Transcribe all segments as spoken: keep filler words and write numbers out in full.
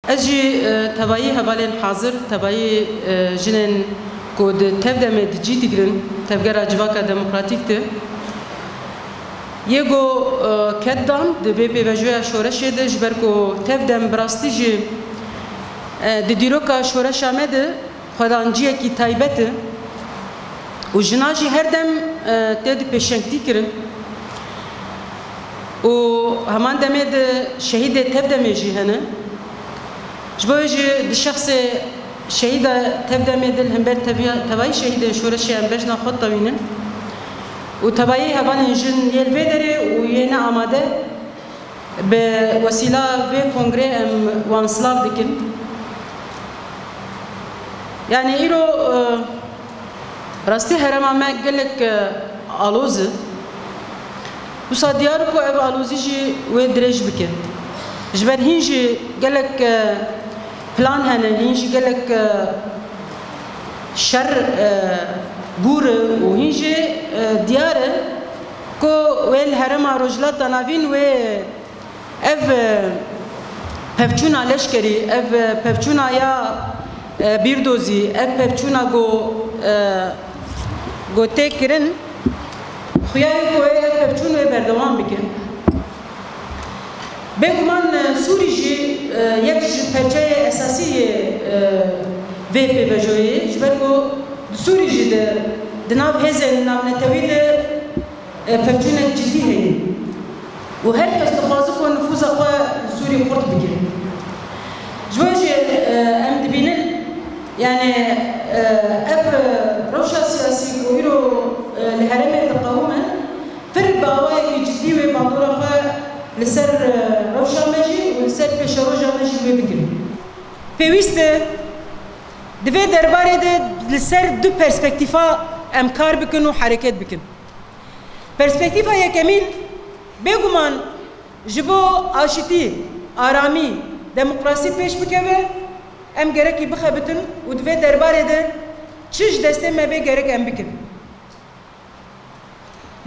Ez jî, e, tevayî hevalên hazir, tevayî, e, jinên ku di tevdemê di cî digirin, tevgera civaka demokratîk de, yê ku, e, ket dan di vê pêvajoya şoreşê de, ji ber ku tevdem bi rastî jî, e, di dîroka şoreşa me de xwedanciyekî taybet e û jina jî her dem, e, tê di pêşengtî kirin û heman demê de şehîdê tevdemê jî hene. Ji bo wê jî di şexsê şehîda tevdemê de li hember teviya-, tevayî şehîdên şoreşê em bejna xwe ditewînin û tevayî hevalên jin yê li vê derê û yê ne amade bi wesîla vê kongrê em wan silav dikin. Yani îro, e, rastî herêma me gelek, e, aloz e. Wisa diyar e ku ev alozî jî wê dirêj bike. Ji ber hîn jî gelek, e, plan hene, hîn jî gelek, e, şer, e, bûr e û hîn jî, e, diyar e ku wê li herêma Rojhilata Navîn wê ev, e, pevçûna leşkerî, ev, e, pevçûna ya, e, bîrdozî, ev pevçûna ku, e, ku tê kirin, xuya ye ku wê ev pevçûn wê berdewam bikin. Bêguman, e, Sûrî jî, e, yek ji perçeyê esasî yê, e, vê pêvajoyê ye, ji ber ku di Sûrî jî di, di nav hêzên navnetewî de, e, pevçûnek cidî heye û her kes dixwaze ku nifûza xwe li Sûrî xurt bike. Ji bo jî, e, em dibînin, yani, e, ev, e, rewşa siyasî ku îro, e, li herêmê diqewime, pir bi awayekî cidî wê bandora xwe li ser, e, rewşa me jî û li ser pêşeroja me jî wê bikin. Pêwîst e di vê derbarê de li ser du perspektîfa em kar bikin û hereket bikin. Perspektîfa yekemîn, bêguman ji bo aşitî, aramî, demokrasî pêş bikeve, em gerekî bixebitin û di vê derbarê de çi ji destê me bê gerek em bikin.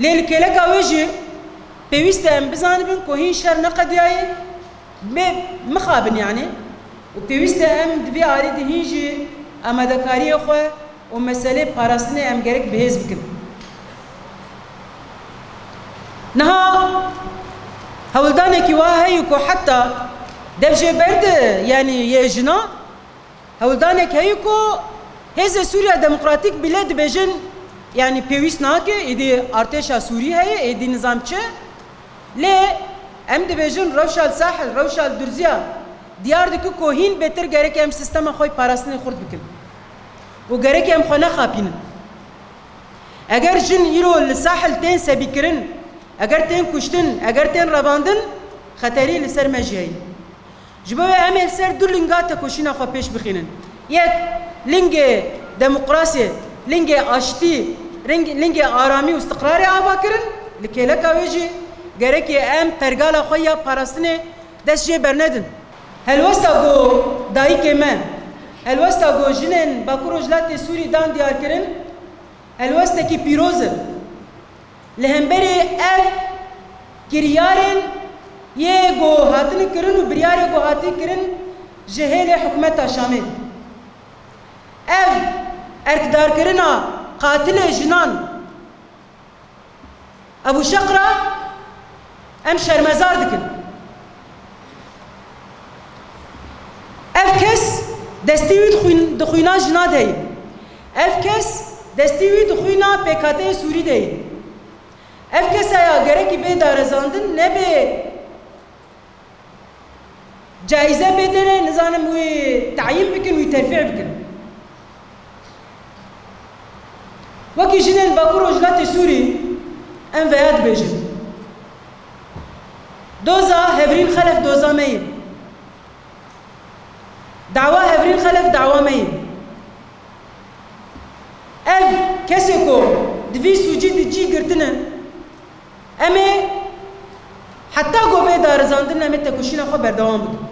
Lê li kêleka wê jî pêwîst e em bizanibin ku hîn şer neqediyaye, bê mixabin yani. Û pêwîst e em di vê alî de hîn jî amadekariyê xwe û meselê parastinê em gerek bi hêz bikin. Niha hewldanekî wa heye ku heta dev jê berde, yanî yê jina, hewldanek heye ku Hêzê Sûriya Demokratîk bile dibêjin, yanî pêwîst nake, êdî artêşa Sûrî heye, êdî nizam çi. Lê em dibêjin rewşa li Sahil, rewşa li Durziya diyar dike ku hîn bêtir gerek em sîstema xwe yê parastinê xurt bikin û gerek em xwe nexapînin. Eger jin îro li Sahil tên sebîkirin, eger tên kuştin, eger tên revandin, xeterî li ser me jî heye. Ji bo wê em ê li ser du linga tekoşîna xwe pêş bixînin. Yek, lingê demokrasiyê, lingê aştî, ring-, lingê aramî û istiqrarê ava kirin, li kêleka wê jî gerekê em pergala xwe ya parastinê dest jê bernedin. Helwesta ku dayikê me, helwesta ku jinên Bakur Rojhilatê Sûrî dan diyarkirin, helwestekî pîroz e. Li hemberî ev kiryarên yê ku hatine kirin û biryarê ku hatî kirin ji hêlê hikûmeta Şamê. Ev erkdarkirina qatilê jinan Ebû Şeqra em şermezar dikin. Ev kes destî wî di xwîn-, di xwîna jina de ye. Ev kes destî wî di xwîna P K T'ê Sûrî de ye. Ev kesa ya gerekî bê darezandin, nebê caîze bê dene, nizanim wî tayîn bikin, wî terfî bikin. Wekî jinên Bakur Rojhilatê Sûrî em veya dibêjin. Doza Hevrîn Xelef doza me ye. Dawa Hevrîn Xelef dawa me ye. Ev kesê ku di vî sûcî di cî girtine, em ê heta ku bê darizandin em ê tekoşîna xwe berdewam bikin.